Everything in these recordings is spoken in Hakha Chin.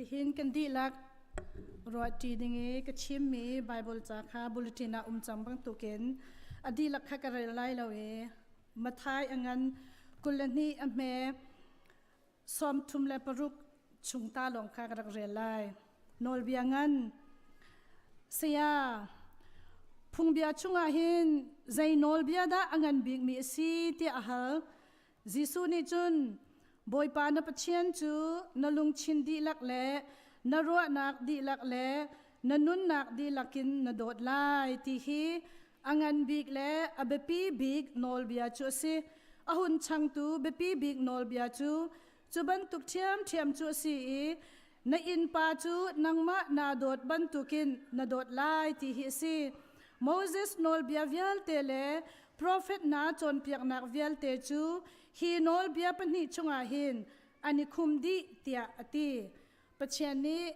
Nihin kan dihlak ruahṭi ding i ka chimmi Baibal ca kha bulletin ah um cang bantukin a dihlak kha ka rel lai lo i Matthai a ngan 22 a hme 36 chung ta lawng kha ka rak rel lai. Nawlbia ngan Saya, phungbia chungah hin zei nawlbia dah a ngan bikmi a si tiah a hal. Jesuh nih cun Bawipa na Pathian cu na lungthin dihlak le na ruahnak dihlak le na nunnak dihlak in na dawt lai ti hi a ngan bik le a biapi bik nawlbia cu a si. A hun changtu biapi bik nawlbia cu cu bantuk ṭhiamṭhiam cu a si i na innpa cu nangmah naa dawt bantukin na dawt lai ti hi a si. Moses nawlbia vialte le profet hna cawnpiaknak vialte cu hi nawlbia pahnih chungah hin an i khum dih tiah a ti. Pathian nih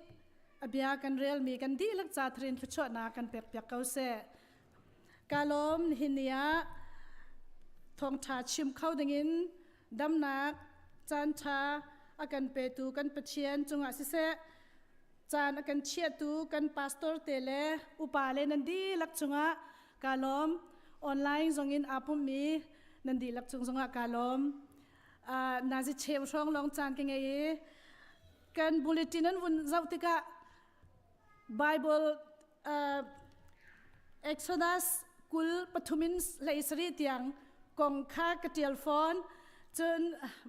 a bia kan relmi kan dihlak ca tharin thluachuahnak kan pekpiak ko seh. Ka lawm nihin ni ah thawngṭha chim kho dingin damnak caanṭha a kan petu kan Pathian cungah siseh caan a kan chiahtu kan pastor te le upa le nan dihlak cungah ka lawm. Online zongin aa pummi nan dihlak cung zongah ka lawm. Nazi cheu hrawng lawng caan ka ngei i kan bulletin an vun zoh tikah Bible Exodus 23 in 13 tiang kong kha ka ṭial fawn. Cun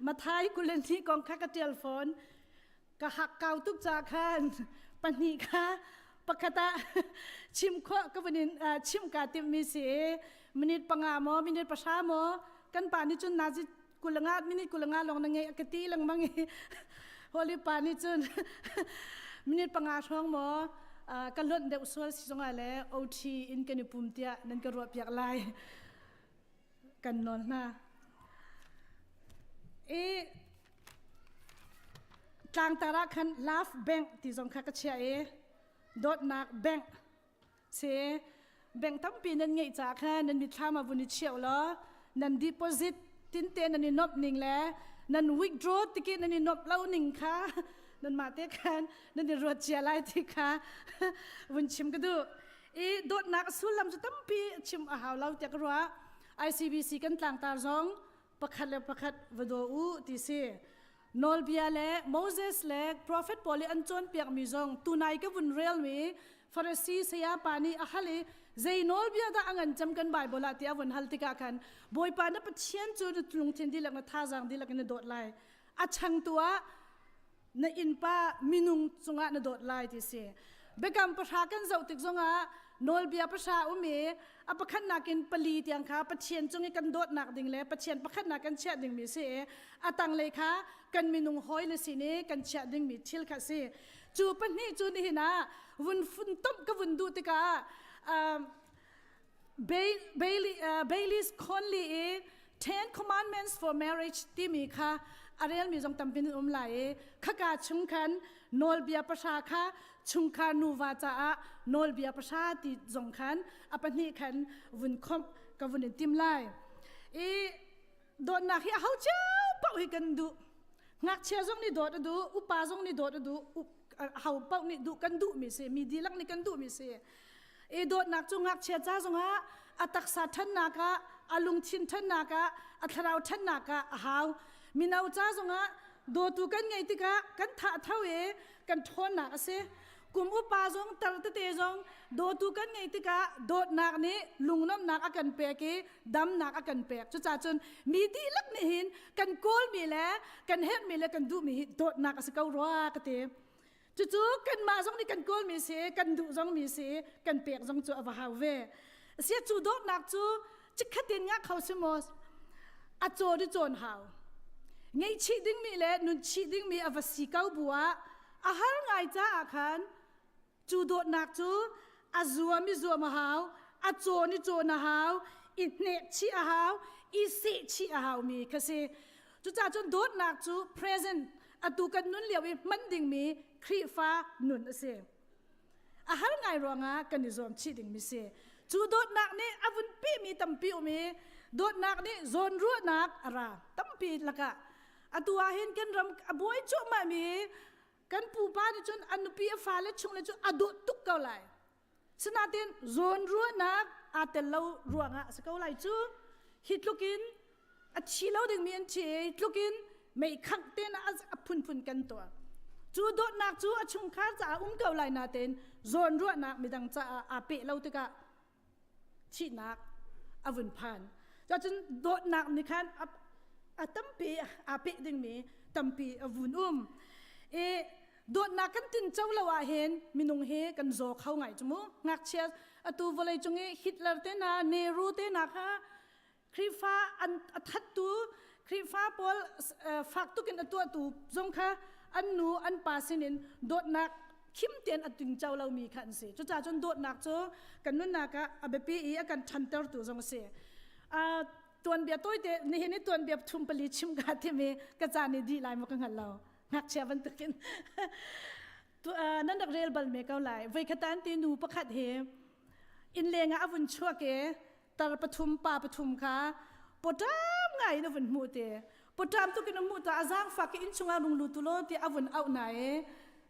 Matthai 22 kong kha ka ṭial fawn. Ka hakkau tuk ca khan pahnih kha pakhat ah chim khawh ka vun in chim kaa timhmi si i minute panga maw minute pahra maw kan pa nih cun nazi kulanga minute kulanga lawng na ngei ka ti lengmang i holy pa nih cun minute panga hrawng maw ka lonh deuh sual si zongah le OT in kan i pum tiah nan ka ruah piak lai kan nawl hna i tlangtar ah khan love bank ti zong kha ka chiah i dawtnak bank si bank tampi nan ngeih caah khan nan mitthlam ah vun i chiah law nan deposit tinte nan i nomh ning le nan withdraw tiki nan i nomh lo ning kha nanmah te khan nan i ruat cia lai ti kha vun chim ka duh i dawtnak sullam cu tampi chim a hau lo tiah ka ruah ICBC kan tlangtar zong pakhat le pakhat va daw u ti si Nawlbia le Moses le profet pawl i an cawnpiakmi zong tunai ka vun relmi Farasi saya pa nih a hal i zei nawlbia dah a ngan cem kan Bible ah tiah a vun hal tikah khan Bawipa na Pathian cu na lungthin dihlak na thazaang dihlak in na dawt lai a changtu ah na innpa minung cungah na dawt lai ti si biakam pahra kan zoh tik zongah nawlbia pahra um i a pakhatnak in pali tiang kha Pathian cung i kan dawtnak ding le Pathian pakhatnak kan chiah dingmi si i a tanglei kha kan minung hawi le sin i kan chiah dingmi thil kha si cu pahnih cu nihin ah vun funtomh ka vun duh tikah Bailey, Bailey's Conley i Ten Commandments for Marriage timi kha a relmi zong tampi nan um lai i khaka chung khan nawlbia pahra kha chungkhar nuva caah nawlbia pahra ti zong khan a pahnih khan vun khomh ka vun in tim lai i dawtnak hi a ho cio paoh hi kan duh ngakchia zong nih dawt a duh upa zong nih dawt a duh ho paoh nih duh kan duhmi si mi dihlak nih kan duhmi si i dawtnak cu ngakchia ca zongah a taksa ṭhannak ah a lungthin ṭhannak ah a thlarau ṭhannak ah a hau mino ca zongah dawtu kan ngeih tikah kan tha tho i kan ṭhawnnak a si kum upa zong tar tete zong dawtu kan ngeih tikah dawtnak nih lungnomnak a kan pek i damnak a kan pek cucaah cun mi dihlak nih hin kan kawlmi le kan herhmi le kan duhmi hi dawtnak a si ko rua ka ti Cucu kanmah zong nih kan kawlmi si, kan duh zongmi si, kan pek zong cu a va hau ve. Sia cu dawtnak cu chikkhat in ngah kho si maw? A cawn i cawn hau. Ngeihchih dingmi le nunchih dingmi a va si ko bu ah a har ngai caah khan cu dawtnak cu a zuam i zuam a hau, a cawn i cawn a hau, i hnekchih a hau, i sehchih a haumi kha si. Cucaah cun dawtnak cu present atu kan nun lio i hman dingmi Khrihfa nun a si. A har ngai ruangah kan i zuam chih dingmi si. Cu dawtnak nih a vun pehmi tampi um i dawtnak nih zawnruahnak a ra tampi lakah atu ah hin kan ram a buai cuahmahmi. Kan pupa nih cun an nupi a fale chung le cu a dawt tuk ko lai. Sinain zawn ruahnak aa tel lo ruangah a si ko lai cu. Hi tluk in a thi lo dingmi an thi i tluk in mei khangh te na a phunphun kan tuah. Cu dawtnak cu a chungkhar caah um ko lai natein zawn ruahnak midang caah aa peh lo tikah thihnak a vun phan. Cun dawtnak nih khan a tampi aa peh dingmi tampi a vun um. I dawtnak kan tinco lo ah hin minung hi kan zaw kho ngai cu mu. Ngakchia atu vawlei cung i Hitler te hna, Nehru te hna kha Khrihfa an a thattu Khrihfa pawl fak tuk in a tuahtu zong kha an nu an pa sinin dawtnak khim tein a tingco lomi kha an si. Cucaah cun dawtnak cu kan nunnak ah a biapi i a kan ṭhantertu zong a si. Tuanbia tawite nihin i tuanbia thum pali chim ka tim i ka caan i dih lai maw ka hngal lo. Ngakchia bantukin nan rak rel bal me ko lai. Voikhat an ti nu pakhat hi inn leng ah a vun chuak i tar pathum pa pathum kha pawṭam ngai in a vun hmuh te pawṭam tuk in a hmuh ta a zaangfak i innchung ah rung lut u law ti a vun auh na i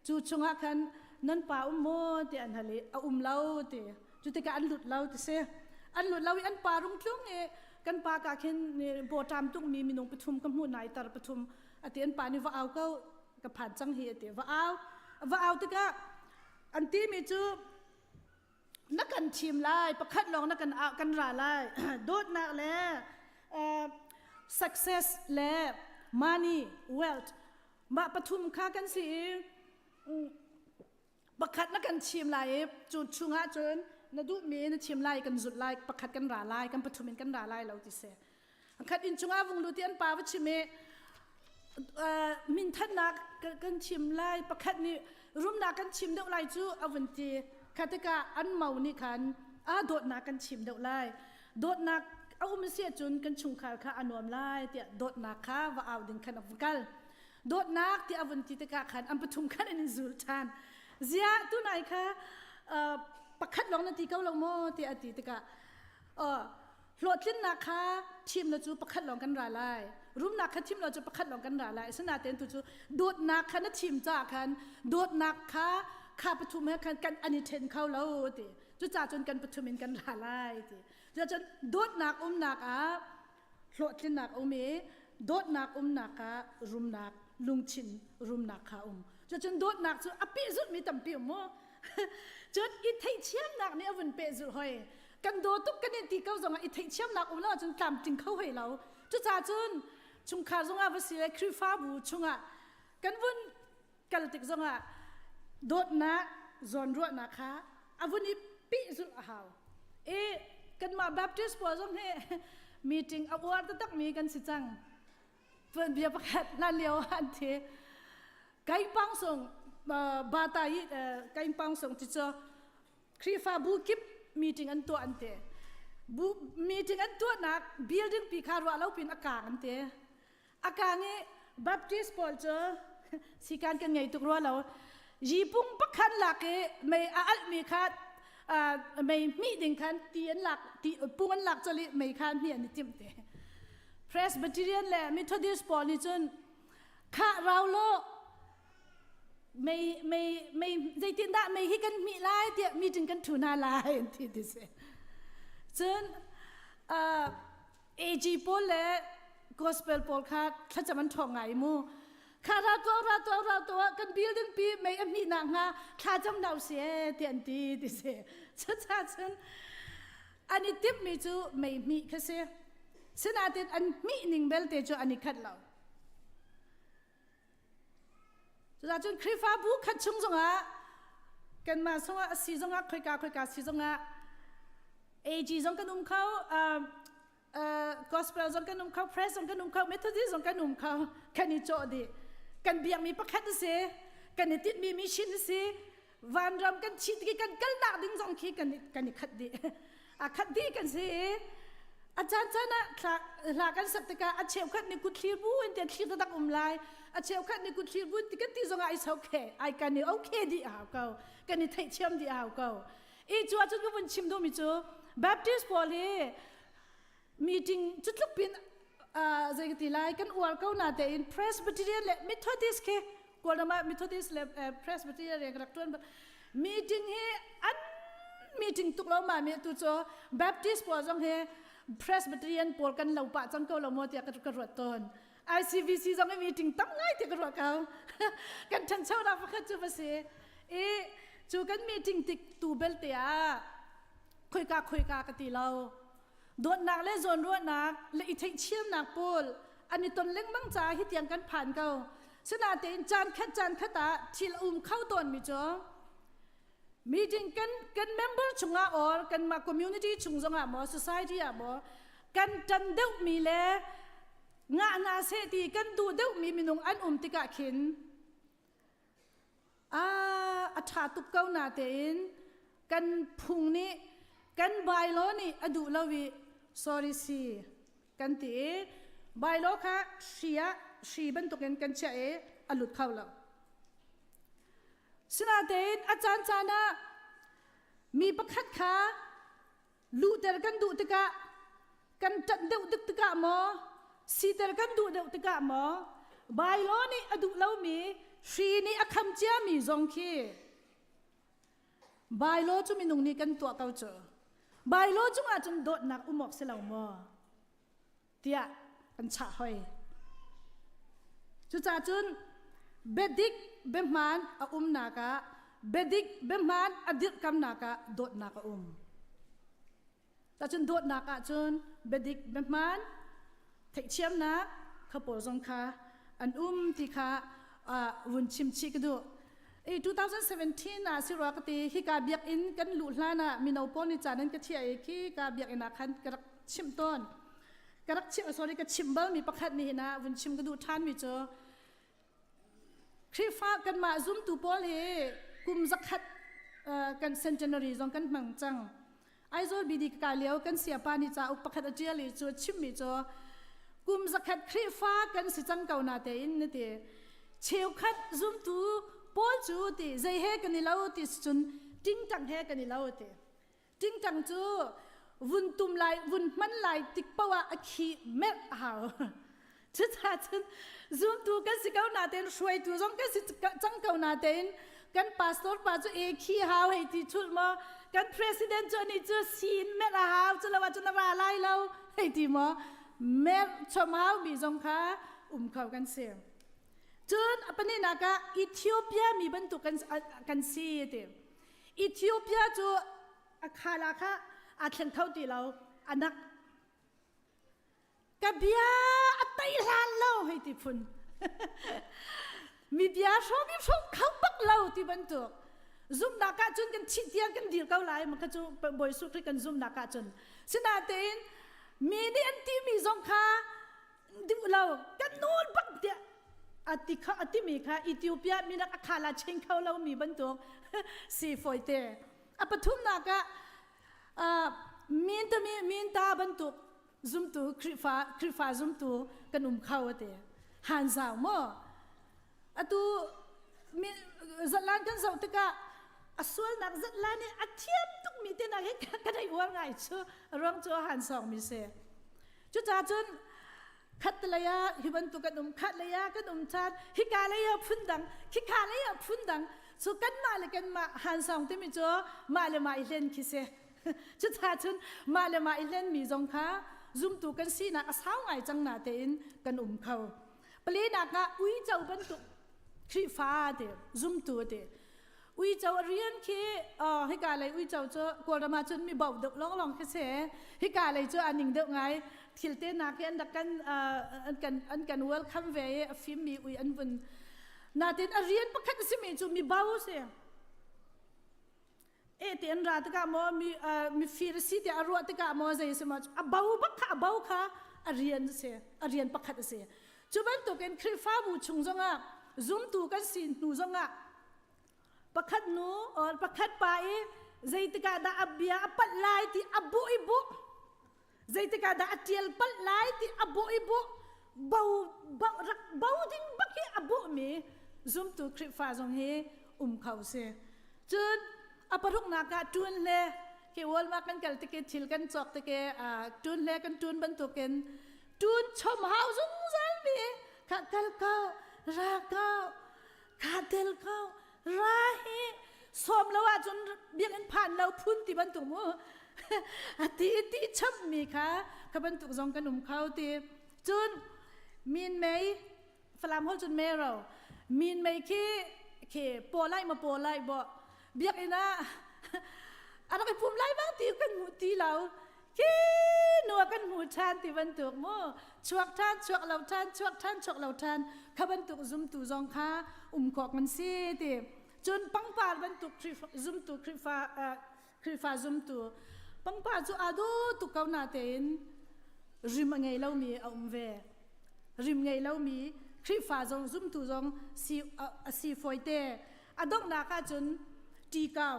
cu chungah khan nan pa um maw ti an hal i a um lo ti cu tikah an lut lo ti si an lut lo i an pa rung tlung i kan pa ka khin pawṭam tuk mi minung pathum ka hmuh nai tar pathum ati an pa nih va au ko ka phan cang hi ati va au va au tikah an ti mi cu na kan thim lai pakhat lawng na kan kan ra lai dawtnak le success le money wealth mah pathum kha kan si i pakhat na kan chim lai i cu chungah cun na duhmi na chim lai kan zulh lai pakhat kan ra lai kan pathum in kan ra lai lo ti si khat inn chungah vung lut i an pa va chim i minthannak kan chim lai pakhat nih rumnak kan chim deuh lai cu a vun ti kha tikah an mo nih khan a dawtnak kan chim deuh lai dawtnak a um si ahcun kan chungkhar kha a nuam lai tiah dawtnak kha va au ding khan a va kal dawtnak ti a vun ti tikah khan an pathum khan an in zul ṭhan ziah tunai kha pakhat lawng na ti ko lo maw tiah a ti tikah Hlawhtlinnak kha thim lo cu pakhat lawng kan ra lai. Rumnak kha thim lo cu pakhat lawng kan ra lai. Asinain tu cu dawtnak kha na thim caah khan dawtnak kha kha pathum he khan kan an i ṭhen kho lo ti. Cucaah cun kan pathum in kan ra lai ti. Cucun dawtnak umnak ah hlawhtlinnak um i dawtnak umnak ah rumnak lungthin rumnak kha um. Cucun dawtnak cu a pehzulhmi tampi um mu. Cun i theihthiamnak nih a vun pehzulh hoi. Kan daw tuk kan in ti ko zongah i theihthiamnak um lo ahcun tlamtling kho hoi lo. Cucaah cun chungkhar zongah va si le Khrihfabu chungah kan vun kal tik zongah dawtnak zawnruahnak kha a vun i pehzulh a hau. I kanmah Baptist pawl zong hi meeting a uar taktakmi kan si cang. Tuanbia pakhat hlan lio ah an thi. Kaipang sung bata i kaipang sung ti cu Khrihfabu kip meeting an tuah an ti. Bu meeting an tuahnak building pi kha ruah lo pin a kang an ti. A kang i Baptist pawl cu sikan kan ngei tuk rua lo. Yipung pakhat lak i mei a alhmi kha mei hmih ding khan ti an lak ti pung an lak coli mei kha hmih an i timh te. Presbyterian le Methodist pawl nih cun khah rau law mei mei mei zeitindah mei hi kan hmih lai tiah meeting kan thu hna lai an ti ti si. Cun uh, AG pawl le gospel pawl kha thlacam an ṭhawng ngai mu. Kha ra tuah ra tuah ra tuah kan building pi mei a hmih nak hnga thlacam hna usih ee ti an ti ti si. Cucaah cun an i timhmi cu mei hmih kha si. Sinain an hmih ning belte cu an i khat lo. Cucaah cun Khrihfabu khat chung zongah kanmah zongah a si zongah khoika khoika si zongah AG zong kan um kho gospel zong kan um kho press zong kan um kho Methodist zong kan um kho kan i cawh dih kan biakmi pakhat a si kan i tinhmi mission a si vanram kan chit ki kan kalnak ding zong khi kan kan i khat dih a khat dih kan si i a caan caan ah thla hla kan sak tikah a cheukhat nih kut thlir bu in tiah thlir tak um lai a cheukhat nih kut thlir bu in ti kan ti zongah is okay ai kan i okay dih hau ko kan i theihthiam dih hau ko i cu ahcun ka vun chim duhmi cu Baptist pawl hi meeting cu tluk pin zei ka ti lai kan uar ko na tein Presbyterian le Methodist khi Kawlram ah Methodist le Presbyterian rian ka rak ṭuan. Meeting hi an meeting tuk lo ma mi tu cu Baptist pawl zong hi Presbyterian pawl kan lo pah cang ko lo maw tiah ka ruat tawn. ICBC zong i meeting tam ngai ti ka ruah ko. Kan ṭhanchonak pakhat cu va si. I cu kan meeting tik tu belte ah khoika khoika ka ti lo. Dawtnak le zawnruahnak le i theihchiamnak pawl an i ton lengmang caah hi tiang kan phan ko. Sinain caan khat caan khat ah thil a um kho tawnmi cu meeting kan kan member chungah or kanmah community chung zongah maw society ah maw kan ṭan deuhmi le ngah hna seh ti kan duh deuhmi minung an um tikah khin a ṭha tuk ko na tein kan phung nih kan bylaw nih a duh lo i sorry si kan ti i bylaw kha hri ah hri bantukin kan chiah i a lut kho lo. Sinain a caan caan ah mi pakhat kha luhter kan duh tikah kan ṭanh deuh tuk tikah maw siter kan duh deuh tikah maw bylaw nih a duh lomi hri nih a kham ciami zong khi bylaw cu minung nih kan tuah ko cu bylaw cungah cun dawtnak um awk si lo maw tiah kan chah hoi. Cucaah cun biadik biahmaan a umnak ah biadik biahmaan a dirhkamnak ah dawtnak a um. Cun dawtnak ah cun biadik biahmaan theihthiamnak kha pawl zong kha an um ti kha vun chim chih ka duh. I 2017 ah si rua ka ti hika biakinn kan luh hlan ah mino pawl nih caan an ka thiah i khi ka biakinn ah khan ka rak chimh tawn. Ka rak chimh sorry ka chimh balmi pakhat nih hin ah vun chim ka duh ṭhanmi cu Khrihfa kanmah zumtu pawl hi kum zakhat kan centenary zong kan hmang cang. Aizawl BD ka kai lio kan siapa nih cauk pakhat a ṭial i cu a chimmi cu kum zakhat Khrihfa kan si cang ko na tein na ti. Cheukhat zumtu pawl cu ti zei he kan i lo ti cun tingtang he kan i lo ti. Tingtang cu vun tum lai vun hman lai tik paoh ah a khi merh a hau. Cucaah cun zumtu kan si ko natein hruaitu zong kan si cang ko natein kan pastor pa cu e khi hau hei ti chulh maw kan president cu anih cu sin merh a hau cu lo ahcun a ra lai lo hei ti maw merh chom hau mi zong kha um kho kan si. Cun a pahnihnak ah Ethiopia mi bantuk kan, kan si ti. Ethiopia cu a khala kha aa thleng kho ti lo a nak ka bia a tei hlan lo hei ti phun mi bia hrawm i hrawm kho bak lo ti bantuk zumhnak ah cun kan thih tiang kan dir ko lai maka cu Bawi Jesuh Khrih kan zumhnak ah cun sinatein mi nih an ti mi zong kha duh lo kan nawl bak tiah ati kha ati mi kha Ethiopia minak a khala cheng kho lo mi bantuk si foi te a pathumnak ah min ta mi min ta bantuk zumtu Khrihfa Khrihfa zumtu kan um kho ate han zau mo atu mi zatlan kan zoh tikah a sualnak zatlan i a thiam tuk mi te nak hi kan ei uar ngai chu ruang cu han song mi se cucaah cun khat lei ah hi bantuk kan um khat lei ah kan um chan hika lei ah phun dang khika lei ah phun dang cu kanmah le kanmah han song timi cu mah le mah i hlen khi si cucaah cun mah le mah i hlen mi zong kha zumtu kan sinak a sau ngai cang na tein kan um kho palinak ah uico bantuk Khrihfa ti zumtu ti uico a rian khi hika lei uico cu Kawlram ah cun mi bauh deuh lawnglawng khi si hika lei cu a ning deuh ngai thil te nak hi an rak kan an kan an kan welcome ve i a fim mi ui an vun natin a rian pakhat a simi cu mi bau si e ti an ra tikah maw mi mi fir si tiah a ruah tikah maw zei si maw a bo bak kha a bo kha a rian a si a rian pakhat a si cu bantukin Khrihfabu chung zongah zumtu kan si hnu zongah pakhat nu or pakhat pa i zeitikah dah a bia a palh lai ti a buh i buh zeitikah dah a ṭial palh lai ti a bawh i bawh bo bo rak bo ding bak hi a bawhmi zumtu Khrihfa zong hi um kho si cun a paruknak ah ṭun le khi Walmart kan kal tike thil kan cawk tike ṭun le kan ṭun bantukin ṭun chom hau zungzal mi kha kal ko ra ko. Aa tel ko. Ra hi sawm lo ahcun biakinn phan lo phun ti bantuk mu. A ti ti chapmi kha kha bantuk zong kan um kho ti. Cun min mei Falam hol cun mero min mei khi khi paw lai ma paw lai bo biakinn ah a rak i pum lai bang ti kan hmu ti lo khi nu kan hmu ṭhan ti bantuk mu chuak ṭhan chuak lo ṭhan chuak ṭhan chuak lo ṭhan kha bantuk zumtu zong kha um khawh kan si ti cun pangpar bantuk zumtu Khrihfa Khrihfa zumtu pangpar cu aa dawh tuk ko na tein rim a ngei lomi a um ve rim ngei lomi Khrihfa zong zumtu zong si a si fawi te a donghnak ahcun ṭikau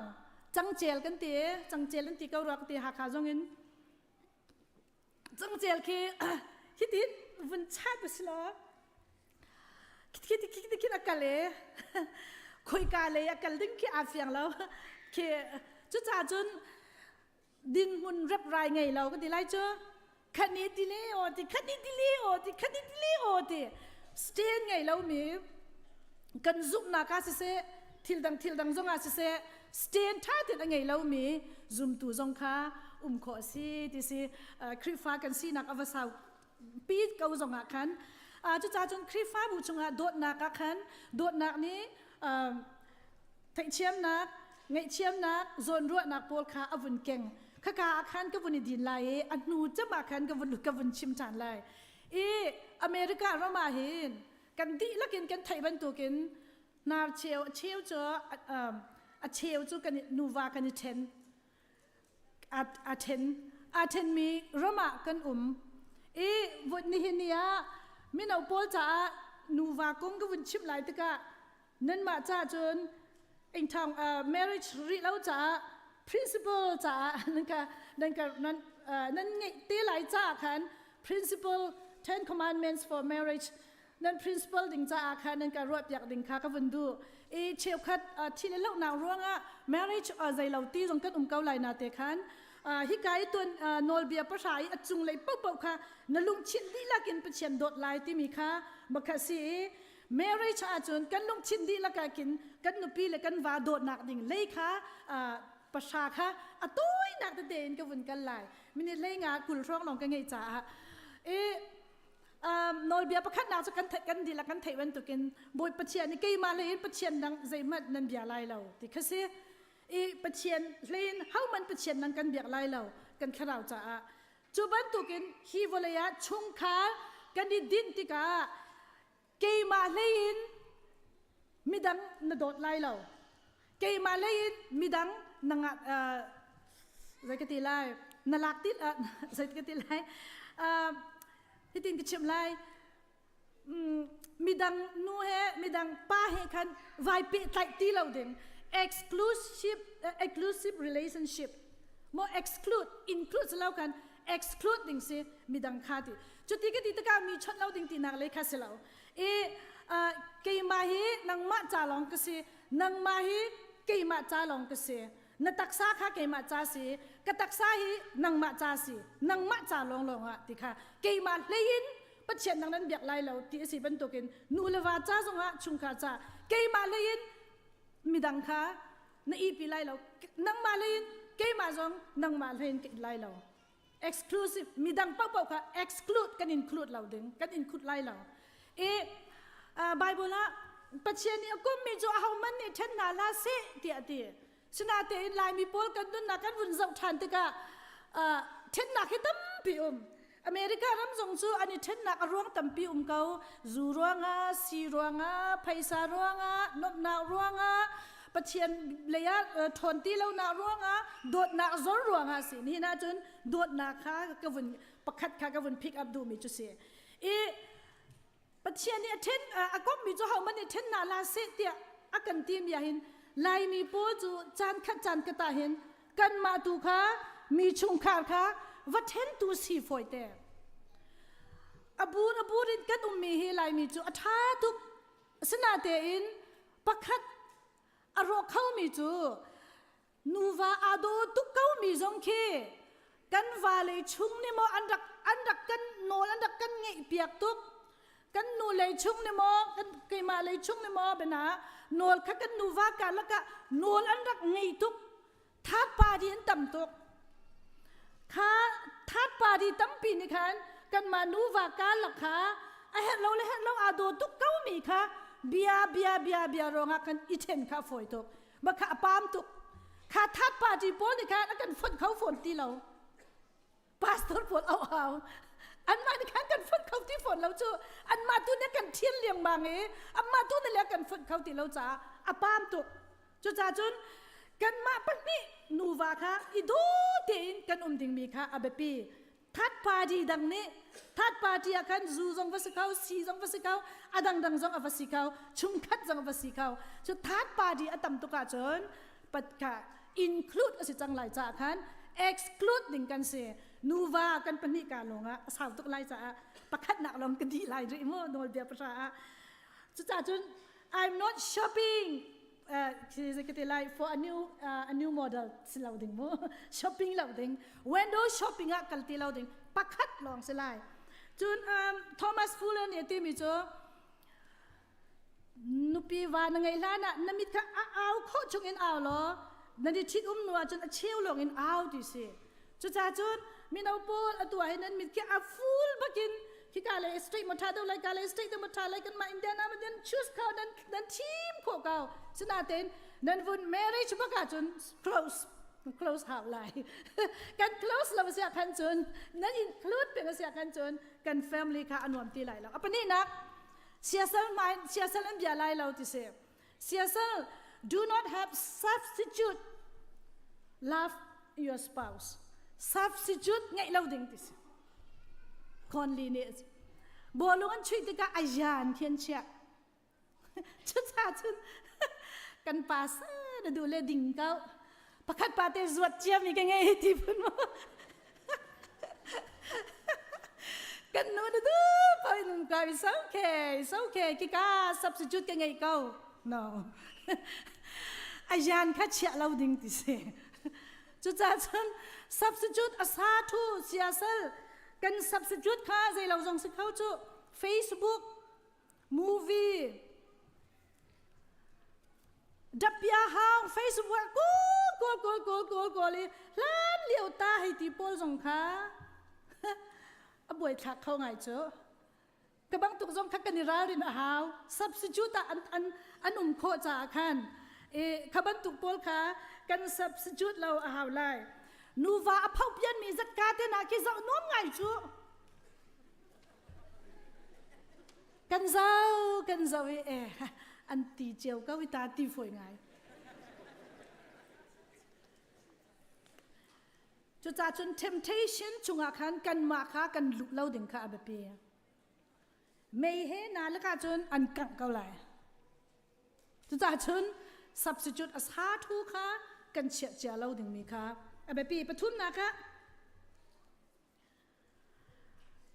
cangcel kan ti cangcel an ti ko rua ka ti Hakha zong in cangcel khi hitin vun chat a si lo khi khi khi a kal e khoika lei a kal ding khi aa fiang lo khi cucaah cun dinhmun reprai ngei lo ka ti lai cu khani ti le o ti khani ti le o ti khani ti le o ti stand ngei lomi kan zumhnak ah siseh thil dang thil dang zong ah siseh stand ṭha tein a ngei lomi zumtu zong kha um khawh a si ti si Khrihfa kan sinak a va sau pi ko zong ah khan cucaah cun Khrihfabu chungah dawtnak ah khan dawtnak nih Theihthiamnak, ngaihthiamnak, zawnruahnak pawl kha a vun keng. Khaka ah khan ka vun i din lai i a hnu cem ah khan ka vun ka vun chim ṭhan lai. I America ram ah hin kan dihlak in kan theih bantukin hnar cheu a cheu cu a cheu cu kan nuva kan i ṭhen. A ṭhen aa ṭhenmi ram ah kan um. I nihin ni ah mino pawl caah nuva kong ka vun chimh lai tikah nanmah caah cun ingthang marriage rih lo caah principle caah nan ka nan ka nan nan ngeih te lai caah khan principle ten commandments for marriage nan principle ding caah khan nan ka ruah piak ding kha ka vun duh i cheukhat thi le lohnak ruangah marriage zei lo ti zong kan um ko lai na te khan hika i tuan nawlbia pahra i a cunglei paohpaoh kha na lungthin dihlak in Pathian dawt lai timi kha makha si i marriage ahcun kan lungthin dihlak ah khin kan nupi le kan va dawtnak ding lei kha pahra kha a tawinak tete in ka vun kal lai minute hlei nga kul hrawng lawng ka ngeih caah i nawlbia pakhatnak cu kan theih kan dihlak kan theih bantukin Bawi Pathian nih keimah hlei in Pathian dang zeihmanh nan bia lai lo ti kha si i Pathian hlei in hohmanh Pathian dang kan biak lai lo kan thlarau caah Cu bantukin hi vawlei ah chungkhar kan i dinh tikah keimah hlei in midang na dawt lai lo. Keimah hlei in midang na nga zei ka ti lai na lak ti zei ka ti lai hitin ka chim lai midang nu he midang pa he khan vai pehtlaih ti lo ding exclusive exclusive relationship mo exclude include lo kan exclude ding si midang kha ti cuti ka ti tikah mi chawnh lo ding tinak le kha si lo i keimah hi nangmah ca lawng ka si nangmah hi keimah ca lawng ka si na taksa kha keimah ca si ka taksa hi nangmah ca si nangmah ca lawng lawng ah ti kha keimah hlei in Pathian nang nan biak lai lo ti a si bantukin nu le va ca zongah chungkhar ca keimah lei in midang kha na ipi lai lo nangmah lei in keimah zong nangmah lei in ka in lai lo exclusive midang paohpaoh kha exclude kan include lo ding kan include lai lo i Bible ah Pathian nih a kummi cu ahohmanh nih ṭhen hna hlah seh tiah a ti Sinatein Laimi pawl kan nunnak kan vun zoh ṭhan tikah ṭhennak hi tampi um. America ram zong cu an i ṭhennak a ruang tampi um ko. Zu ruangah, si ruangah, phaisa ruangah, nuamhnak ruangah, Pathian lei ah ṭhawn ti lonak ruangah, dawtnak zor ruangah si. Nihin ahcun dawtnak kha ka vun pakhat kha ka vun pick up duhmi cu si. I Pathian nih a ṭhen a komhmi cu hohmanh nih ṭhen hna hlah seh tiah a kan timi ah hin Laimi pawl cu caan khat caan khat ah hin kanmah tu kha mi chungkhar kha va ṭhentu si fawite. A bur a bur in kan ummi hi Laimi cu a ṭha tuk. Asinatein pakhat a rawk khomi cu nuva aa daw tuk komi zong khi kan vale chung nih maw an rak an rak kan nawl an rak kan ngeih piak tuk. Kan nu lei chung ni maw, kan keimah lei chung ni maw bena nawl kha kan nuva karlak ah nawl an rak ngei tuk. Third party an tam tuk. Kha third party tampi nih khan kanmah nuva karlak kha a herh lo le herh lo aa daw tuk ko mi kha bia bia bia bia ruangah kan i ṭhen kha a fawi tuk. Mah kha a pam tuk. Kha third party pawl nih khan a kan fonh kho fawn ti lo. Pastor pawl au hau. Anmah nih khan kan fonh kho ti fawn lo cu. Anmah tu nih kan ṭhial lengmang i anmah tu nih le kan fonh kho ti lo caah a pam tuk. Cucaah cun kanmah pahnih nuva kha i daw tein kan um dingmi kha a biapi. Third party dang nih third party ah khan zu zong va si kho, si zong va si kho, a dangdang zong a va si kho, chungkhat zong a va si kho. Cu third party a tam tuk ahcun pat kha include a si cang lai caah khan exclude ding kan si. Nuva kan pahnih ka lawng ah a sau tuk lai caah pakhatnak lawng ka dih lai rih mu nawlbia pahra ah. Cucaah cun I'm not shopping like for a new a new model si lo ding mu shopping lo ding window shopping ah kal ti lo ding pakhat lawng si lai cun Thomas Fuller nih a timi cu nupi va na ngeih hlan ah na mit kha a au khawh chung in au law na ni ṭhit um nu ahcun a cheu lawng in au ti si Cucaah cun mino pawl atu ah hin nan mit khi a full bakin khika le state ma tha deuh lai ka le state ma tha lai kanmah Indiana ma nan choose kho nan nan thim khawh ko sinain nan vun marriage bak ahcun close close hau lai kan close lo sia khan cun nan include peng sia khan cun kan family kha anuam ti lai lo apani nak siasal mai siasal an bia lai lo ti si Siasal, do not have substitute. Love your spouse. Substitute ngeih lo ding ti si. Conley nih bawlung an chuih tikah a yan khi an chiah. Cucaah cun kan pa sa na duh le ding ko. Pakhat pa te zuat ciami ka ngei ti phun mu. Kan nu na du pa in ka it's okay, it's okay. Kika substitute ka ngei ko. No. Ayan kha chiah lo ding ti si. Cucaah cun substitute a sa thu siasal kan substitute kha zei lo zong si kho cu Facebook movie dapia hang Facebook ah kawl kawl kawl kawl kawl kawl i hlan lio ta hei ti pawl zong kha a buai thlak kho ngai cu ka bang tuk zong kha kan i ralrin a hau substitute ah an an an um khawh caah khan e kha bantuk pawl kha kan substitute lo a hau lai nuva a pho pian mi zatka te na khi zoh nuam ngai cu Kan zau kan zau i eh an ti cio ko i ta ti fawi ngai. Cucaah cun temptation chungah khan kanmah kha kan luh lo ding kha a biapi. Mei he na lakah cun an kangh ko lai. Cucaah cun substitute a sa thu kha kan chiah cia lo dingmi kha a biapi. Pathumnak ah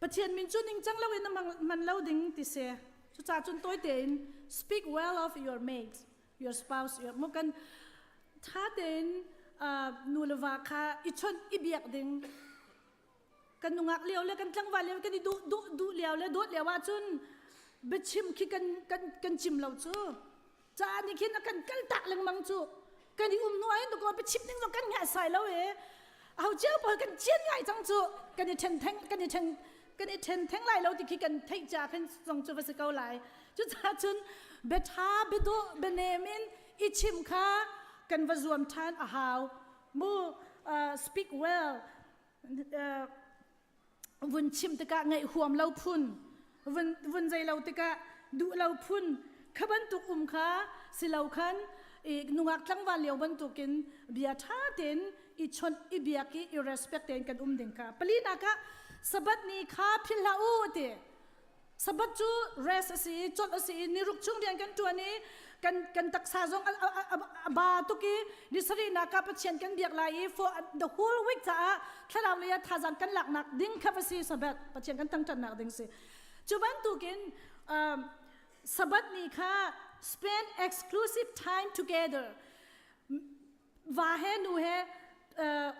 Pathian min cu ningcang loin na hman lo ding ti si. Cucaah cun tawi tein speak well of your mate, your spouse, your mo kan tha tein nu le va kha i chawnh i biak ding. Kan nungak lio le kan tlangval lio kan i duh duh duh lio le dawt lio ahcun biachim khi kan kan kan chim lo cu. Ca nih khin a kan kal tak lengmang cu kan i um nuai tu ko biachim ding zong kan ngah sai lo e aho cio pawl kan cian ngai cang cu kan i then theng kan i then kan i then theng lai lo ti khi kan theih ca khin zong cu va si ko lai cucaah cun biatha biadawh bianem in i chim kha kan va zuam than a hau mu speak well vun chim tikah ngaih huam lo phun vun vun zei lo tikah duh lo phun kha bantuk um kha si lo khan i nungak tlangval lio bantukin bia ṭha tein i chawnh i biak i i respect tein kan um ding kha palinak ah sabbath ni kha philh hlah u ti Sabbath cu rest a si i chawlh a si i niruk chung rian kan ṭuan i kan kan taksa zong a ba tuk i ni sarihnak ah Pathian kan biak lai i for the whole week caah thlarau lei ah thazaang kan laknak ding kha va si Sabbath Pathian kan thangṭhatnak ding si. Cu bantukin um, Sabbath ni kha spend exclusive time together va he nu he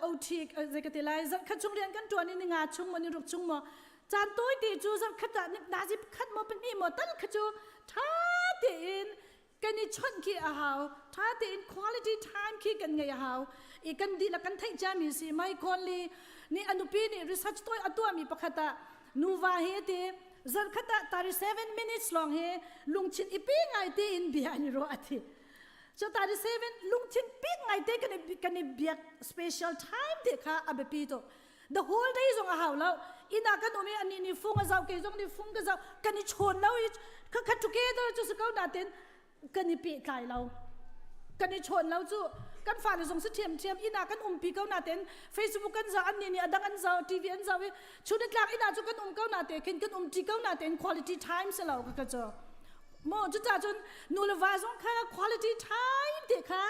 OT zei ka ti lai zarh khat chung rian kan ṭuan i ni nga chung maw ni ruk chung maw Caan tawi te cu zarhkhat ah nazi pakhat maw pahnih maw tal kha cu ṭha tein kan i chawnh khi a hau. Ṭha tein quality time khi kan ngeih a hau. I kan dihlak kan theih ciami si Mike Conley nih a nupi nih research tawi a tuahmi pakhat ah nuva hi ti zarhkhat ah 37 minutes lawng hi lungthin i pi ngai tein bia an i ruah a ti. So 37 lungthin pik ngai te kan i kan i biak special time te kha a biapi tuk. The whole day zong a hau lo. Inn ah kan um i ani nih fung a zau kei zong nih fung ka zau kan i chawn lo i kha kha together cu si ko natin kan i pehtlai lo. Kan i chawn lo cu kan fale zong si ṭhiamṭhiam inn ah kan umpi ko natin Facebook kan zoh annih nih a dang an zoh TV an zoh i chunitlak inn ah cu kan um ko nate khin kan um ṭi ko natin quality time si lo ka ka cu. Maw cucaah cun nu le va zong kha quality time te kha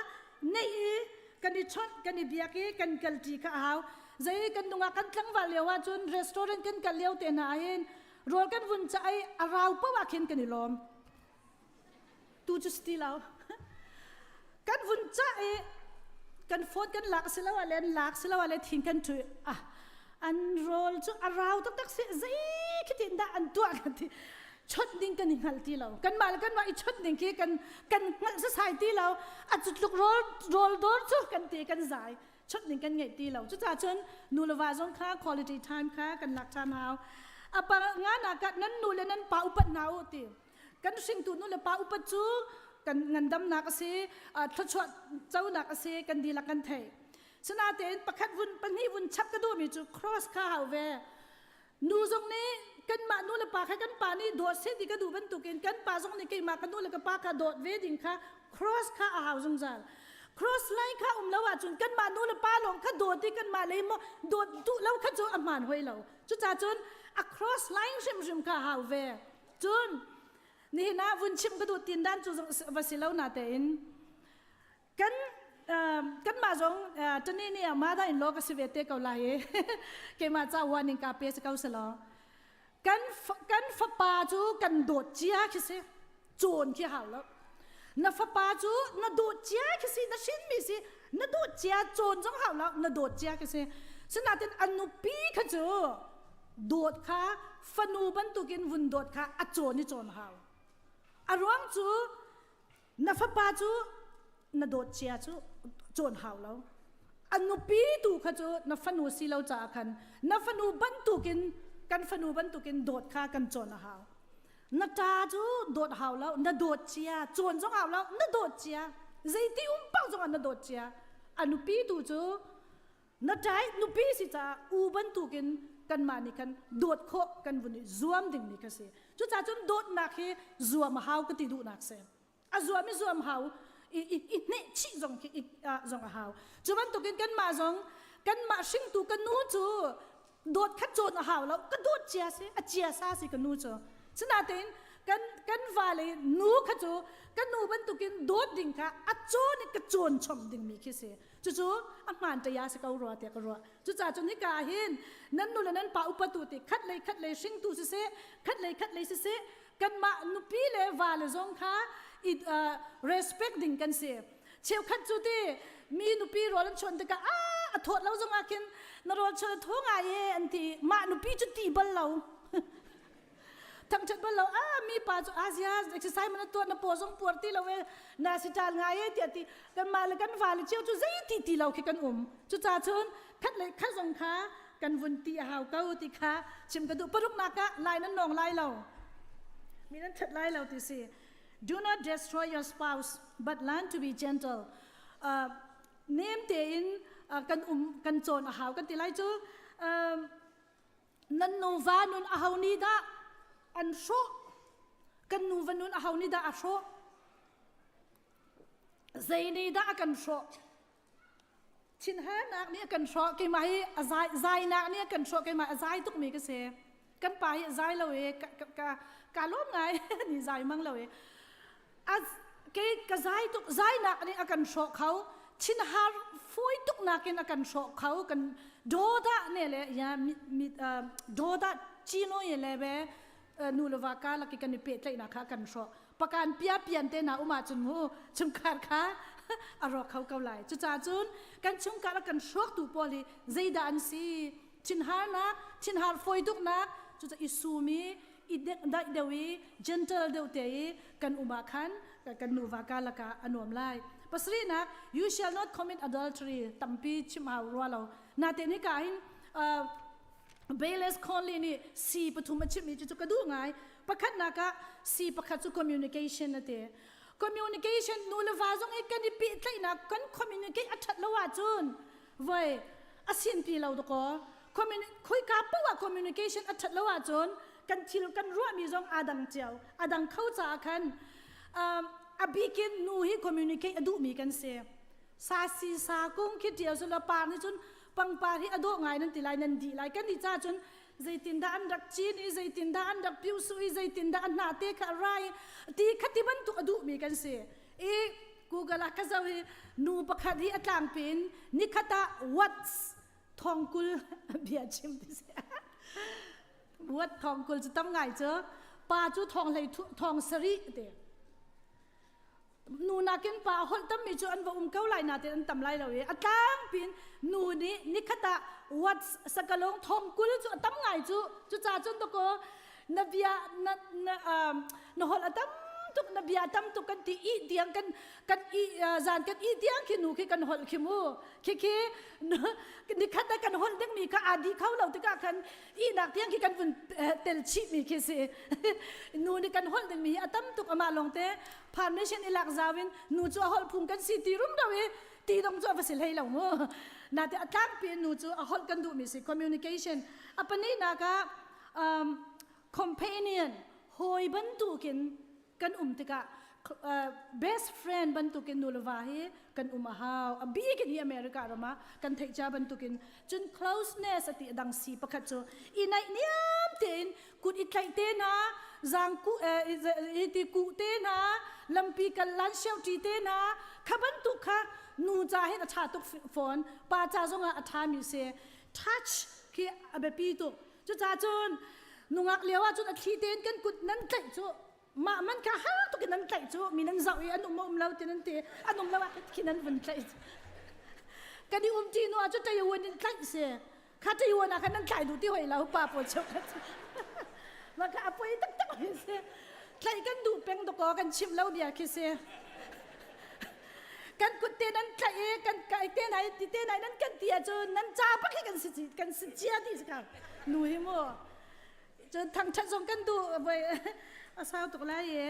neih i kan i chawnh kan i biak i kan kalṭi kha a hau. Zei kan nungak kan tlangval lio ahcun restaurant kan kal lio te hna ahhin rawl kan vun cah i a rau paoh ah khin kan i lawm. Tu cu si ti lo. Kan vun cah i kan phone kan lak si lo ah le an lak si lo ah le thing kan ṭhu ah an rawl cu a rau taktak si zei khi tin dah an tuah kan ti chawnh ding kan i hngal ti lo kanmah le kanmah i chawnh ding khi kan kan hngalh sasai ti lo a cu tluk rawl rawl dawr cu kan ti kan zai chawnh ding kan ngeih ti lo cucaah cun nu le va zong kha quality time kha kan lak ṭhan hau a pa nga nak ah nan nu le nan pa upat hna u ti kan hringtu nu le pa upat cu kan ngandamnak a si thluachuah conak a si kan dihlak kan theih Sinain pakhat vun pahnih vun chap ka duhmi cu cross kha hau ve. Nu zong nih kanmah nu le pa kha kan pa nih dawt seh ti ka duh bantukin kan pa zong nih keimah ka nu le ka pa kha dawt ve ding kha cross kha a hau zungzal. Cross line kha um lo ahcun kanmah nu le pa lawng kha dawt i kanmah lei maw dawt duh lo kha cu a hmaan hoi lo. Cucaah cun a cross line hrimhrim kha a hau ve. Cun nihin ah vun chim ka duh tin dan cu va si lo na tein kan kanmah zong tani nih mother in law ka si ve te ko lai i keimah ca wan in ka pe si ko selaw kan kan fapa cu kan dawt cia khi si cawn khi hau lo na fapa cu na dawt cia khi si na hrin mi si na dawt cia cawn zong hau lo na dawt cia khi si sinatin an nupi kha cu dawt kha fanu bantukin vun dawt kha a cawn i cawn hau a ruang cu Na fapa cu na dawt cia cu cawn hau lo. A nupi tu kha cu na fanu si lo caah khan na fanu bantukin kan fanu bantukin dawt kha kan cawn a hau. Na ṭa cu dawt hau lo, na dawt cia, cawn zong hau lo, na dawt cia. Zeiti um paoh zongah na dawt cia. A nupi tu cu na ṭai nupi si caah u bantukin kanmah nih khan dawt khawh kan vun i zuam dingmi kha si. Cucaah cun dawtnak hi zuam a hau ka ti duhnak si. A zuam i zuam hau i i, i hneh chih zong khi i, zong a hau. Cu bantukin kanmah zong kanmah hringtu ka nu cu dawt kha cawn a hau lo ka dawt cia si a cia sa si ka nu cu. Sinain kan kan vale nu kha cu ka nu bantukin dawt ding kha a cawn i ka cawn chom dingmi khi si. Cucu a hmaan ṭaya si ko rua tiah ka ruah. Cucaah cun hika ah hin nan nu le nan pa upatu ti khat lei khat lei hringtu siseh, khat lei khat lei siseh, kanmah nupi le va le zong kha i respect ding kan si. Cheukhat cu ti mi nupi rawl an chuan tikah a a thawt lo zong ah khin na rawl chuan a thaw ngai e an ti mah nupi cu ti bal lo. Thangṭhat bal lo a mi pa cu Asia exercise man tuah na paw zong puar ti lo e na si ṭal ngai e tiah ti kanmah le kan vale cio cu zei ti ti lo khi kan um cucaah cun khat le khat zong kha kan vun ti a hau ko ti kha chim ka duh paruknak ah lai nan nawng lai lo mi nan that lai lo ti si do not destroy your spouse but learn to be gentle nem tein kan um kan cawn a hau kan ti lai cu Nan nuva nun aho nih dah an hrawh? Kan nuva nun aho nih dah a hrawh? Zei nih dah a kan hrawh? Thinharnak nih a kan hrawh. Keimah hi a zai, zainak nih a kan hrawh. Keimah a zai tukmi ka si. Kan pa hi a zai lo i ka, ka, ka, ka lawm ngai. Ni zai mang lo i. A, kei ka zai tuk, zainak nih a kan hrawh kho. Thinhar fawi tuk nakin a kan hrawh kho. Kan doda ne le ya mi, mi doda chino ye le be nu le va ka laki kan i pehtlaihnak kha kan hrawh. Pakan pia pian te na um ahcun mu chungkhar kha a rawk kho ko lai. Cucaah cun kan chungkhar a kan hrawktu pawl hi zeidah an si? Thinharnak, thinhar fawi tuknak. Cucu i sum i i daih deuh i gentle deuh te i kan um ah khan kan nuva karlak ah a nuam lai. Pasarihnak, you shall not commit adultery tampi chim hau rua lo. Natein hika hin Bayless Conley nih C pathum a chimmi cu ka duh ngai. Pakhatnak ah C pakhat cu communication a ti. Communication nu le va zong i kan i pehtlaihnak kan communicate a ṭhat lo ahcun voi a sinpi lo dakaw. Khoika paoh ah communication a ṭhat lo ahcun kan thil kan ruahmi zong aa dang cio. A dang kho caah khan a bikin nu hi communicate a duhmi kan si. Sa si sa kung khi ṭial sula pa nih cun pangpar hi a dawh ngai nan ti lai nan dih lai kan nih ca cun zeitindah an rak cin i zeitindah an rak piu su i zeitindah a hna te kha a rai ti kha ti bantuk a duhmi kan si i Google ah ka zoh i nu pakhat hi a tlangpi in nikhat ah what's thongkul bia chim ti si what thongkul cu tam ngai cu pa cu thong hlei thong sarih te Nu nakin pa holh tammi cu an va um ko lai nain an tam lai lo i a tlangpi in nu nih nikhat ah what's sakalong thong 20 cu a tam ngai cu cucaah cun dakaw na bia na na um, na holh a tam tuk na bia tam tuk kan ti i tiang kan kan i zan kan i tiang khi nu khi kan holh khi mu khi khi nikhat ah kan holh dingmi kha aa dih kho lo tikah khan ihnak tiang khi kan vun tel chih mi khi si nu nih kan holh dingmi hi a tam tuk amah lawng te permission i lak zau in nu cu a holh phung kan si ti rum do i ti dong cu a va si hlei lo mu na te a tlangpi in nu cu a holh kan duhmi si communication a pahnihnak ah um, companion hawi bantukin kan um tikah best friend bantukin nu le va hi kan um a hau a bik in hi America ram ah kan theih cia bantukin cun closeness ati dang si pakhat cu i naih niam tein kut i tlaih te hna zang ku i ti ku te hna lampi kal lan siau ṭi te hna kha bantuk kha nu ca hin a ṭha tuk fawn pa ca zongah a ṭha mi si touch khi a biapi tuk Cucaah cun nungak lio ah cun a thli tein kan kut nan tlaih cu mah man kha har tuk in nan tlaih cu mi nan zoh i an um um lo ti nan ti an um lo ah khi nan vun tlaih kan i um ti nu ah cu ṭaiuan in tlaih si kha ṭaiuan ah khan nan tlai duh ti hoi lo pa pawl cheu kha mah kha a poi taktak mi si tlaih kan duh peng dakaw kan chimh lo bia khi si kan kut te nan tlaih i kan kai te nai ti te nai nan kan ti ahcun nan ca bak hi kan si kan si cia ti si ka nu hi mu cun thangthat zong kan duh voi a sau tuk lai i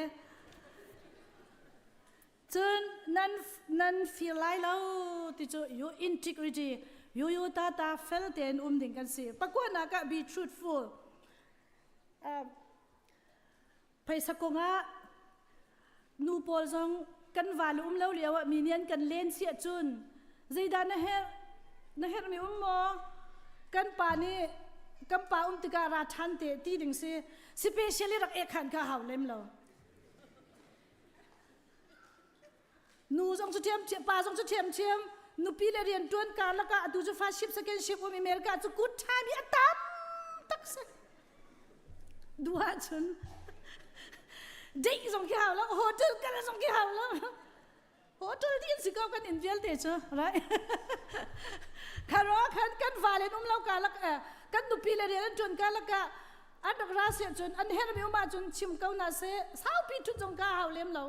cun nan nan fir lai lo ti cu you integrity yu yu ta ta fel tein um ding kan si pakuanak ah be truthful Phaisa kongah nu pawl zong kan va le um lo lio ah mi nih an kan len si ahcun zeidah na herh na herhmi um maw kan pa nih kan pa um tikah ra ṭhan te ti ding si specially rak ek khan kha hau lem lo Nu zong cu ṭhiamṭhiam, pa zong cu ṭhiamṭhiam. Nupi le rian ṭuan karlak ah atu cu first ship, second ship um America cu good time hi a tam tak si. Duh ahcun date zong khi hau lo, hotel kal zong khi hau lo. Hotel din si ko kan in vialte cu, right? Kharo khan kan valen um lo karlak kan nupi le rian an ṭuan karlak ah an rak ra si ahcun an herhmi um ahcun chim ko na seh saupi ṭhut zong ka hau lem lo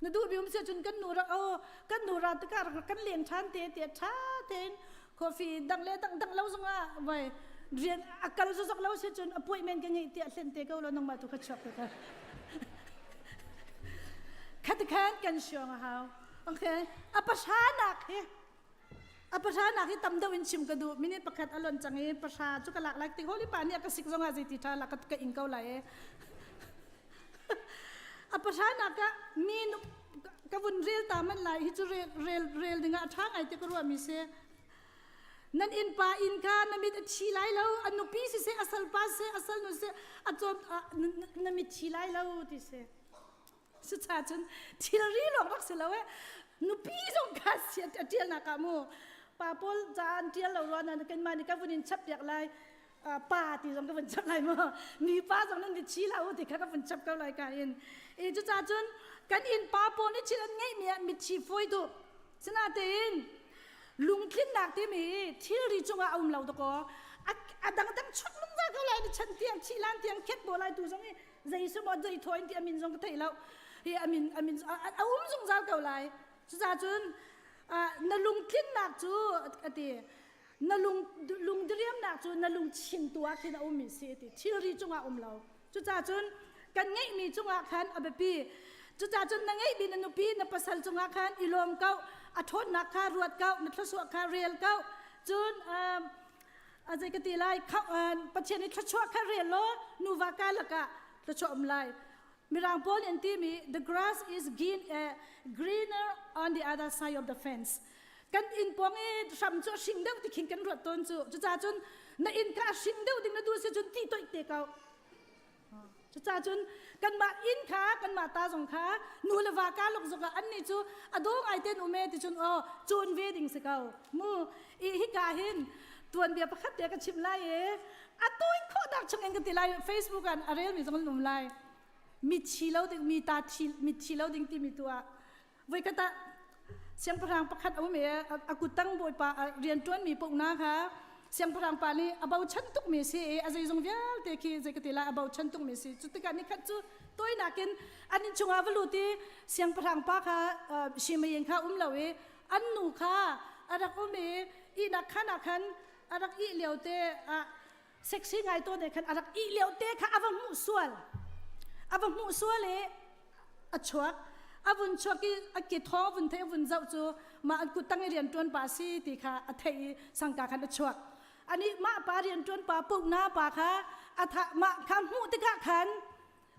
na duhmi um si ahcun kan nu rak oh kan nu ra tikah rak kan leng ṭhan te tiah ṭha tein coffee dang le dang dang lo zongah vai rian a kal zozok lo si cun appointment ka ngeih tiah hlen te ko lo nangmah tu kha chuak te ka khati khan kan siong a hau okay a pashanak hi A pahranak hi tam deuh in chim ka duh. Minute pakhat a lon cang i pahra cu ka lak lai tik holi pa nih a ka sik zongah zeiti ṭha la ka ing ko lai e. A pahranak ah mi ka vun rel ta man lai hi cu rel rel rel dingah a ṭha ngai ti ka ruah mi si. Nan innpa inn kha na mit a thi lai lo, a nupi siseh, a salpa siseh, a salnu siseh, a cawm na mit thi lai lo ti si. Cucaah cun thilri lawng rak si lo eh nupi zong kha si a ṭialnak ah mu pa pawl ca an ṭial lo rua na kanmah nih ka vun in chap piak lai pa ti zong ka vun chap lai mu mi pa zong nan mit chi la u ti kha ka vun chap ko lai ka in e cucaah cun kan inn pa pawl nih thil an ngeihmi ah mitthi fawi duh sinatein lungtlinnak timi thilri cungah a um lo dakaw a dangdang chuak lungzal. zungzal ko lai na chan tiang thi lan tiang khet bo lai tu zong i zei su maw zei thaw in ti amin zong ka thei lo hi amin amin a um zungzal ko lai cucaah cun na lungtlinnak cu ati na lung lungdiriamnak cu na lungthin tu ah khin a ummi si ti thilri cungah um lo cucaah cun kan ngeihmi cungah khan a biapi cucaah cun na ngeihmi na nupi na pasal cungah khan i lawm ko a ṭhawnnak kha ruat ko na thluachuah kha rel ko cun a zei ka ti lai Pathian i thluachuah kha rel law nuva ka lakah thluachuah um lai Mirang pawl nih an timi the grass is green, greener on the other side of the fence. Kan inn pawng i hram cu a hring deuh ti khin kan ruat tawn cu. Cucaah cun na inn kha a hring deuh ding na duh si cun ti toih te ko. Cucaah cun kanmah inn kha kanmah ta zong kha nu le va ka lok zok ah annih cu a dawng ai ten um e ti cun aw cawn ve ding si ko. Mu i hika hin tuanbia pakhat te ka chim lai i a tawi khawhnak chung in ka ti lai Facebook ah a relmi zong an um lai mi thi lo ding mi ta thi mi thi lo ding timi tu ah voikhat ah siangpahrang pakhat a um i a kuttang bawipa rianṭuanmi paohna kha siangpahrang pa nih a bochan tukmi si i a zeizong vialte khi zei ka ti lai a bochan tukmi si cu tikah nikhat cu tawinak in an inn chungah va lut i siangpahrang pa kha Shimein kha um lo i an nu kha a rak um i ihnak khan ah khan a rak ih lio te ah sexy ngai to ne khan a rak ih lio te kha a va hmuh sual a va hmuh sual i a chuak a vun chuak i a ke thawng vun thei vun zoh cu mah an kut tang i rian tuan pa si ti kha a theih i sangka khan a chuak ani mah pa rian tuan pa pukna pa kha a tha mah kha hmuh tikah khan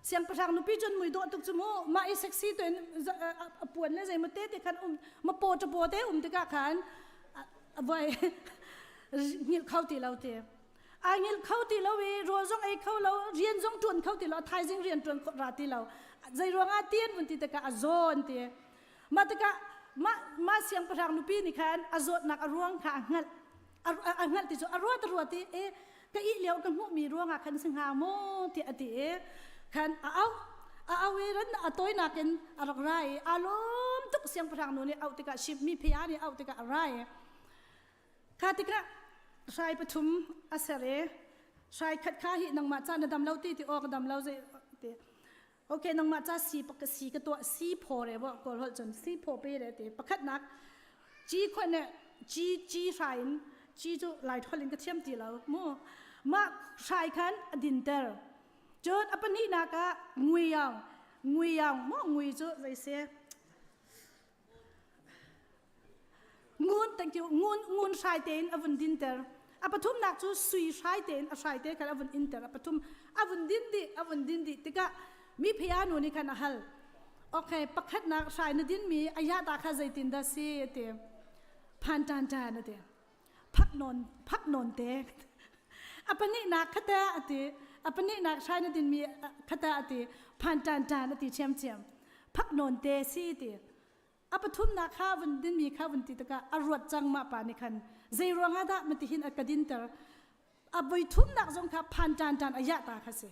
siangpahrang nupi cun mui dawh tuk cu mu mah i sexy to in a puan le zei te te khan um ma paw ṭapaw te um tikah khan voi hngilh kho ti lo ti ai hngilh kho ti lo i rawl zong ei kho lo rian zong ṭuan kho ti lo thaizing rian ṭuan ra ti lo zei ruangah tian vun ti tikah a zawn ti mah tikah mah mah siangpahrang nupi nih khan a zawtnak a ruang kha a hngalh a hngalh ti cu a ruat a ruat i e ka ih lio ka hmuhmi ruangah khan si hnga maw tiah a ti i khan a auh a au i ran a tawinak in a rak ra i aa lawm tuk siangpahrang nu nih auh tikah mi phia nih auh tikah a ra i kha tikah hrai pathum a ser i hrai khat kha hi nangmah ca na dam lo ti ti aw ka dam lo zei ti okay nangmah ca si pak si ka tuah si phaw re bo kawl holh cun si phaw pe re ti pakhatnak chi khon ne chi chi hrai in chi cu lai thol in ka thiam ti lo mu ma hrai khan a dinter cun a pahnihnak ah ngui yang ngui yang mo ngui cu zei se Ngun thank you ngun ngun hrai tein a vun dinter. A pathumnak cu sui hrai tein a hrai te khan a vun inter. A pathum a vun din dih a vun din dih tikah mi phia nu nih khan a hal. Okay, pakhatnak hrai na din mi a yata kha zeitin dah si ti. Phan tan tan ati. Phak non phak non te. A pahnihnak khata ati. A pahnihnak hrai na din mi khata ati. Phan tan tan ati chiam chiam. Phak non te si ti. A pathumnak kha vun dinmi kha vun ti tikah a ruat cang mah pa nih khan zei ruangah dah matihin a ka dinter a voi thumnak zong kha phan ṭan ṭan a yah ta kha si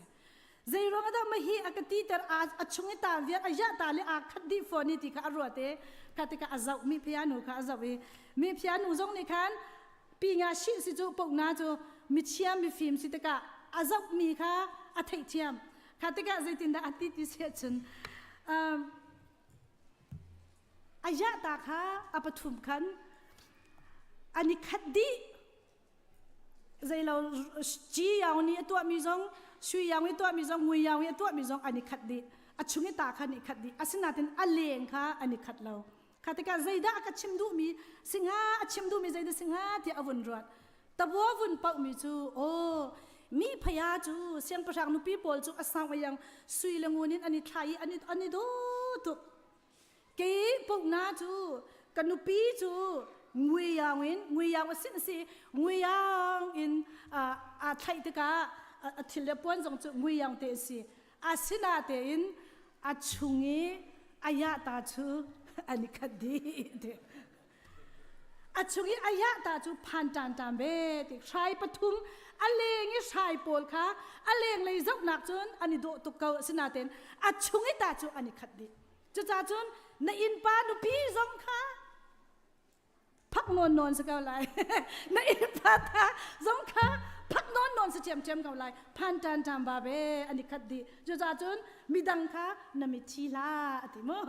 zei ruangah dah mahi a ka titer a chung i ta vial a yah ta le aa khat dih fawn i ti kha a ruat i kha tikah a zoh mi phia nu kha a zoh i mi phia nu zong nih khan pi nga shi si cu pokna cu michia mifim si tikah a zoh mi kha a theihthiam kha tikah zeitindah a ti ti si ahcun A yahta kha a pathum khan an i khat dih. Zeilo ci yaung nih a tuahmi zong, sui yaung i tuahmi zong, ngui yaung i a tuahmi zong an i khat dih. A chung i ta kha an i khat dih. Asinain a leng kha an i khat lo. Kha tikah zeidah a ka chim duhmi si hnga, a chim duhmi zeidah si hnga tiah a vun ruat. Tabua vun pauhmi cu aw mi phaya cu siangpahrang nupi pawl cu a sang a sui le ngun in an i thla i an i an i daw tuk. Kei pukna cu ka nupi cu ngui yaung in ngui yaung a sin si ngui yaung in aa thlaih tikah a thil le puan zong cu ngui yaung te a si. Asinatein a chung i a yahta cu an i khat dih. A chung i a yahta cu phan ṭan ṭan ve ti hrai pathum a leng i hrai pawl kha a lenglei zohnak cun an i dawh tuk ko asinain a chung i ta cu an i khat dih. Cucaah cun na innpa nupi zong kha phak nawn nawn si ko lai. na innpa ta zong kha Phak nawn nawn si ṭhiamṭhiam ko lai. Phan ṭan ṭam va ve an i khat dih. Cucaah cun midang kha na mit thi hlah a ti mu.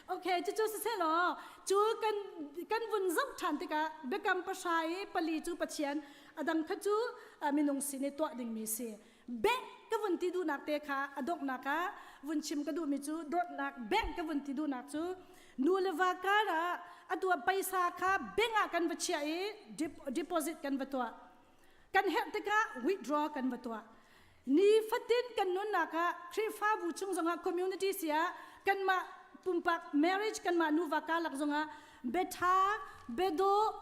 Okay, cucu siselaw cu kan kan vun zoh ṭhan tikah biakam pahra i pali cu Pathian a dang kha cu minung sin i tuah dingmi si. Bank ka vun ti duhnak te kha a donghnak ah vun chim ka duhmi cu dawtnak bank ka vun ti duhnak cu nu le va kar ah atu ah paisa kha bank ah kan va chiah i deposit kan va tuah. Kan herh tikah withdraw kan va tuah. Nifatin kan nunnak ah Khrihfabu chung zongah community si ah kanmah pumpak marriage kanmah nuva karlak zongah biatha, biadawh,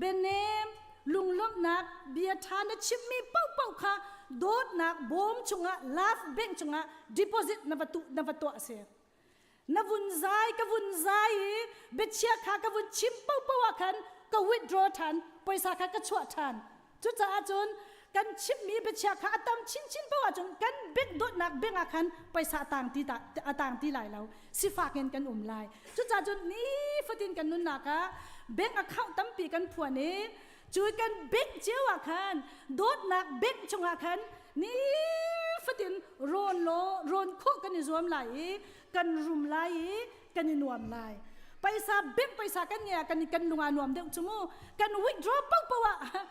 bianem, lunglawmhnak bia ṭha na chimmi paohpaoh kha dawtnak bawm chungah love bank chungah deposit na va tuh na va tuah a si. Na vun zai ka vun zai i biachia kha ka vun chim paohpaoh ah khan ka withdraw ṭhan paisa kha ka chuah ṭhan. Cucaah cun kan chimmi biachia kha a tam chinchin paoh ahcun kan bank dawtnak bank ah khan paisa a tang ti a tang ti lai lo sifak in kan um lai. Cucaah cun nifatin kan nunnak ah bank account tampi kan phuan i cu kan bank cio ah khan dawtnak bank chungah khan nifatin rawn law rawn khawh kan i zuam lai i kan rum lai i kan i nuam lai. Paisa bank paisa kan nge ah kan kan lung aa nuam deuh cu mu. Kan withdraw paohpaoh ah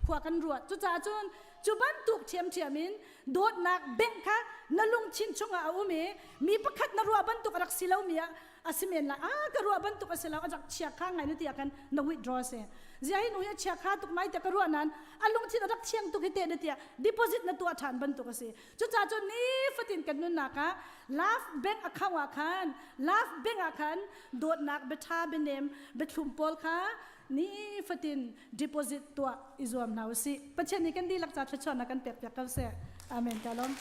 khua kan ruat. Cucaah cun cu bantuk ṭhiamṭhiam in dawtnak bank kha na lungthin chungah a um i mi pakhat na ruah bantuk a rak si lomi ah a si men lai. Ah ka ruah bantuk a si lo a rak chia kha ngai na ti ah khan na withdraw si. Zia hi nu hi a chia kha tuk mai tiah ka ruah nain a lungthin a rak thiang tuk hi te na tiah deposit na tuah ṭhan bantuk a si. Cucaah cun nifatin kan nunnak ah love bank account ah khan love bank ah khan dawtnak biaṭha bianem biathlum pawl kha nifatin deposit tuah i zuam hna usih. Pathian nih kan dihlak ca thluachuahnak kan pek piak ko seh. Amen. Ka lawm.